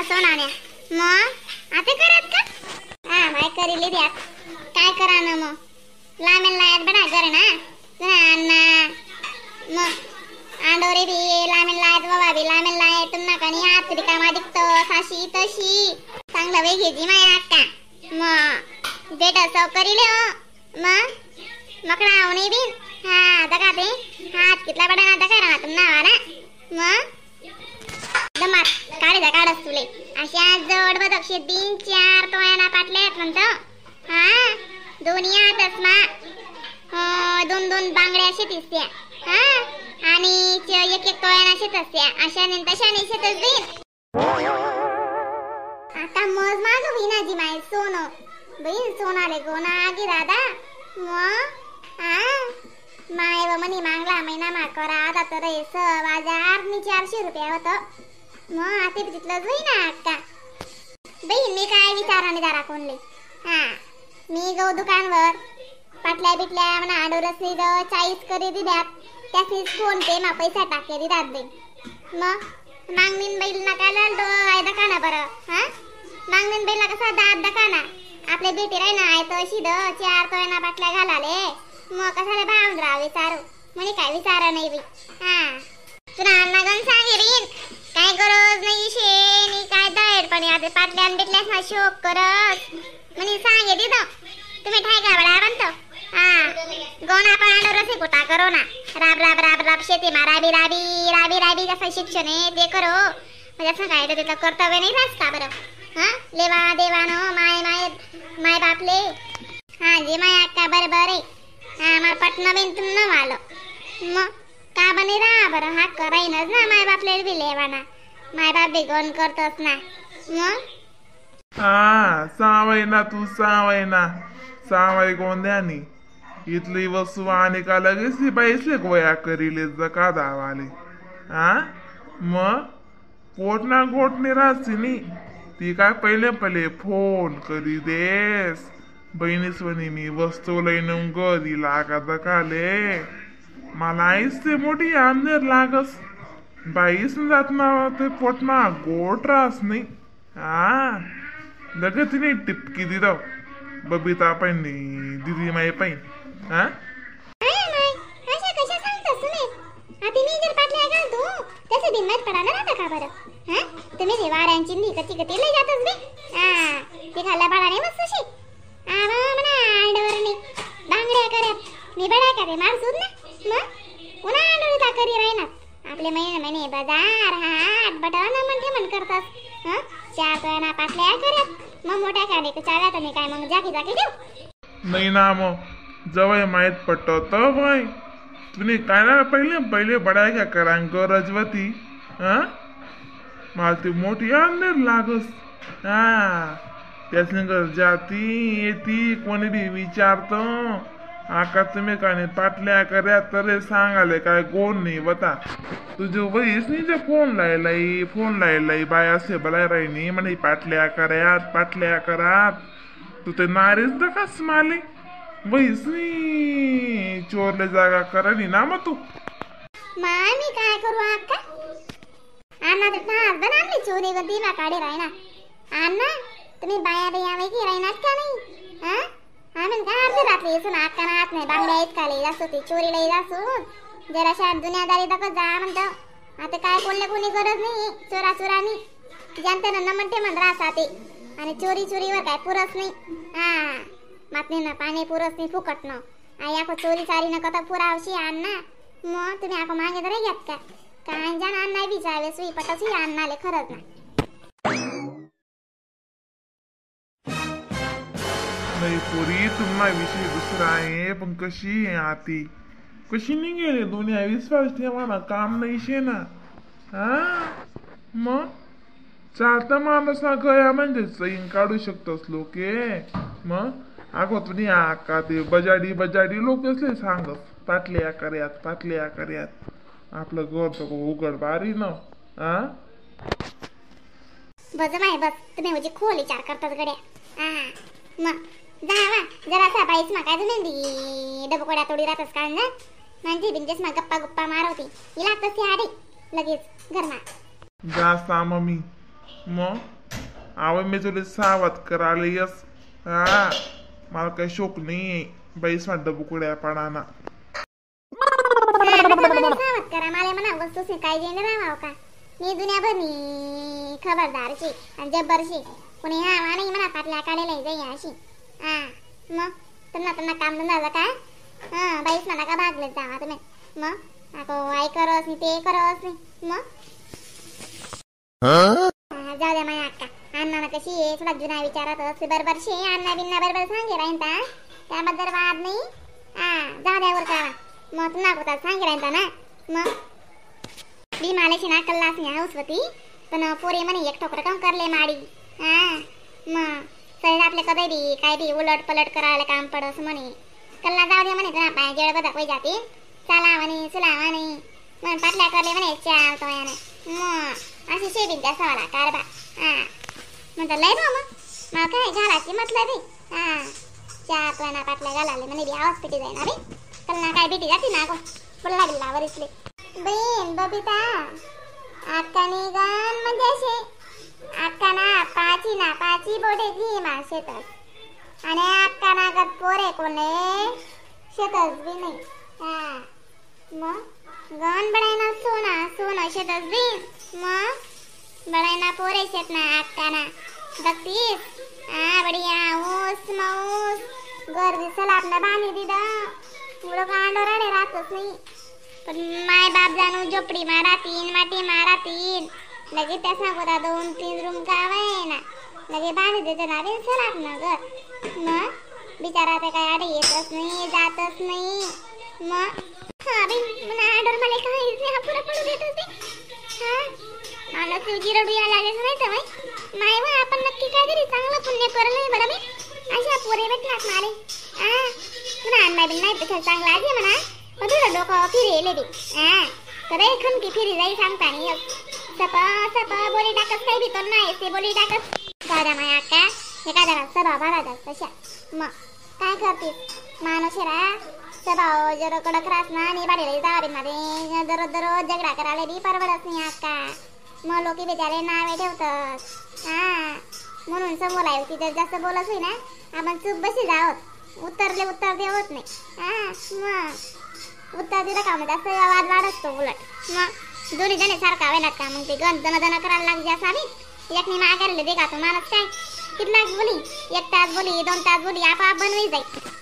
सोनाने मग आता करत का हा माय करीली द्यात काय करा ना मग लामेल लायत बडा कर ना अण्णा मग आंडोरे बी लामेल लायत बाबा बी लामेल लायत तुम्हा कणी हात रिकामा दिखतो साशी तशी चांगलं वे घेजी माय अक्का मग बेटा सौ करीले हो मग मकडा आवणी बी हा दगा ते हात कितला बडा ना दगा ना तुम नावा ना मग दमात काढे जा काढस तुले अशा जवळ बदक्षे 3 4 तोयाना पाटल्यात म्हणतो हा दोन्ही हातच मा दोन दोन बांगड्या शेतीस त्या हा आणि एक एक तोयाना शेतस त्या अशा ने तशा ने शेतस देईन आता मज माग बहिणाजी माय सोनं बहीण सोनाले गोना आगी दादा मग आ my व मनी मागला महिना मा करा आता तर 2500 रुपया होतं मग आता तिथलंच होई ना अक्का बहीण मी काय विचाराने दारा कोणले हा मी गो दुकानवर पाटल्या बिटल्या म्हणा आडोरसनी ग 40 करी दिल्यात त्यासनी फोन पे मा पैसा टाके दिलात बाई मग मागणीन बैल नका लाल डो आहे दकाना बरं हा मागणीन बैलला कसा दात दकाना आपले बेटी राही ना आहे तशी the 4 तोयना पाटल्या घालाले मग कशाला भावून राव विचारू म्हणे काय विचारा नाही बाई हा तुला अण्णा गण सांगे बीन काय गरज नाही शे काय दहेड पण आता पाटल्या बिटल्यास ना शोक करत म्हणे सांगे तिथं तुम्ही ठायका बडा म्हणतो हा गोना पण रसे कुठा करो ना राब राब राब राब शेती मा राबी राबी राबी राबी जसं शिक्षण आहे ते करो म्हणजे असं काय तिथं कर्तव्य नाही राहत का बरं हा लेवा देवानो my my माय बापले हा जे my अक्का बरं बरं हा मला पटणं बिन तुम न आलं मग का बने राहा बरं हा कराईनच ना माय बापले बी लेवाना माय बाप बी गण करतोस ना मग हा सावय ना तू सावय ना सावय गोंद्यानी इथली वस्तू आणि का लगेच ती बाईसले गोया करीले जका दावाले हा मग पोट ना गोटणी राहते नी ती काय पहिले पहिले फोन करी देस बहिणीस म्हणे मी वस्तू लईन गरी लागा दकाले मला आईस ते मोठी आमनेर लागस बाईस जात ना ते पोटना गोट रास नाही हा लगेच तिने टिपकी दिलं बबिता पण दिदी माई पण हा अशा कशा सांगतास तुम्ही आता मी जर पाटल्या घालतो तसं बिन माहीत पडा ना का बरं हा तुम्ही जे वाऱ्यांची नी कती कती लई जातच बे हा ते खाल्ला पाडा नाही मस्त अशी आवा म्हणा आंडवरणी बांगड्या करत मी बडा करे मारसूद ना मग पुन्हा आंडोळी करी राहीना आपले महिने महिने बाजार हाट बटन म्हणते म्हण करतात हा 4 तोळा पाटल्या करत मग मोठ्या काने चाव्या तर मी काय मग जाकी जाकी देऊ नाही ना मग जवळ माहीत पडतो तर बाय तुम्ही काय ना पहिले पहिले बडाय का करा गरजवती हा मला ती मोठी आणले लागस हा त्यासनी जाती येती कोणी बी विचारतो आका तुम्ही काय पाटल्या कर्या तरी सांगाले काय कोण नाही बता तुझे वयस नाही जे फोन लायलाई फोन लायलाई बाय असे बलाय राहिनी म्हणे पाटल्या कर्यात पाटल्या करात तू ते नारीच दकास माले वयस नाही चोरले जागा करणी ना मग तू माय मी काय करू अक्का अण्णा तर ना बनवली चोरी गती बा काढे राहिना अण्णा तुम्ही बाया बिया वेगी राहिनात का नाही हा आम्ही काय अर्धे रात्री येसून अक्का नात नाही बांगड्या इतकाले जासू ती चोरीला जासून जराशा दुनियादारी दकत जा म्हणतो आता काय कोणले कोणी गरज नाही चोरा चोरानी जनतेनं न म्हणते म्हण राहता ते आणि चोरी चोरीवर काय पुरस नाही हा मातने ना पाणी पुरस नाही फुकट न आई आको चोरी चारी न कथा पुरावशी अण्णा मग तुम्ही आको मागे तर घेत का काय जाण अण्णा विचारवे सुई पटसी अण्णाले खरंच ना नाही पोरी तुम्हाला विषय दुसरा आहे पण कशी आहे आती कशी निघेले दोन्ही विश्वास ठेवा ना काम नाही शे ना हा मग चालता माणूस ना गया म्हणजे चैन काढू शकतोस लोके मग अगो तुम्ही आका ते बजाडी बजाडी लोक असले सांगत पाटल्या कर्यात पाटल्या कर्यात आपलं घर तर उघड बारी ना हा बस माय बस तुम्ही म्हणजे खोल विचार करतात गड्या हा मग जा जरासा बाईच मा काय तुम्ही डबकोड्या तोडी राहतस काय ना म्हणजे बिंजेस मा गप्पा गुप्पा मारवती हिला तशी आडी लगेच घरमा जा सा मम्मी मग आवे मी तुला सावध करायला यस. हा मला काही शोक नाही बाईस मा डबुकड्या पाडाना. सावध करा मला म्हणा वस्तू काय जेणे राहाव का मी दुनियाभर खबरदारशी आणि जब्बरशी कोणी हा नाही म्हणा पाटल्या काढायला जाई अशी. हा मग त्यांना त्यांना काम धंदा का हा बाईस म्हणा का भागले जावा तुम्ही मग ako आई करस नाही ते करस नाही मग जाऊ द्या माझ्या अक्का. अण्णा कशी आहे थोडा जुना विचारात असे बरोबर शे अण्णा बिन्ना बरोबर सांगे राहीन ता त्याबद्दल वाद नाही. हा जाऊ द्या वर का मग तुला होता सांगे राहीन ना मग बी मालेशी ना कल्लास नाही हाऊस होती पण पोरे म्हणे एक ठोकर काम करले माडी. हा मग सहज आपले कधी बी काय बी उलट पलट करायला काम पडस म्हणे कल्ला जाऊ दे म्हणे तुला पाय जेळ बदा जाते चला म्हणे सुला म्हणे मग पाटल्या करले म्हणे चाल तो याने मग अशी शेबीन त्या सवाला कारभार. हा म्हणतात लय भाऊ मग मला काय घालायची म्हटलं बी. हा चार तोयना पाटल्या घालाले म्हणे बी आवाज पिटी जाईना बी कल्ला काय भेटी जाते ना गो बोल लागला वरिसले बहीण बबिता अक्कानी गण म्हणजे असे अक्का ना पाची ना पाची बोटे घे मा शेतस आणि अक्का ना गत पोरे कोणे शेतस बी नाही. हा मग गण बडायना सोना सोना शेतस बी मग बडायना पोरे शेत ना अक्का ना बघतीस. हा बढिया ऊस माऊस गर्दी सलाप ना बांधी दिदा मुलं गांडोराडे राहतच नाही पण माय बाप जाणू झोपडी मारा तीन माटी मारा तीन लगे त्या सांगता 2-3 रूम गाव आहे ना लगे बांधी देते ना बिन सलाप ना घर मग बिचारा ते काय आडे येतच नाही जातच नाही मग हा बिन मला आडोर मला काहीच नाही पुरा पडू देत होते. हा मला तुझी रडू या लागेच नाही तर बाई माय वा आपण नक्की काहीतरी चांगलं पुण्य करलं नाही बरं मी अशा पोरे भेटलात मारे. हा तुला अण्णा बिन नाही पेक्षा चांगला आहे म्हणा पण तुला डोकं फिरेले बी. हा तर खनकी फिरी जाई सांगता नाही सपा सपा बोली टाकस काही बी तर नाही ते बोली टाकस दादा माय अक्का एखाद्याला स्वभाव बघा तशा मग काय करतीस माणूस रा स्वभाव जर कडक रास ना आणि बाडीला जावा मध्ये दररोज दररोज झगडा करायला बी परवडत नाही अक्का मग लोक बिचारे नावे ठेवतात. हा म्हणून समोर आहे तिथं जास्त बोलत होई ना आपण चूप बशी जावत उत्तरले उत्तर देवत नाही. हा मग उत्तर दिलं का मग जास्त वाद वाढतो उलट मग दोन्ही जण सारखा व्हायला का मग ते गण दण दण करायला लागली असावी एकनी माघारले दे का तो माणूस काय कितला बोली 1 तास बोली 2 तास बोली आपाप बनवी जाईल.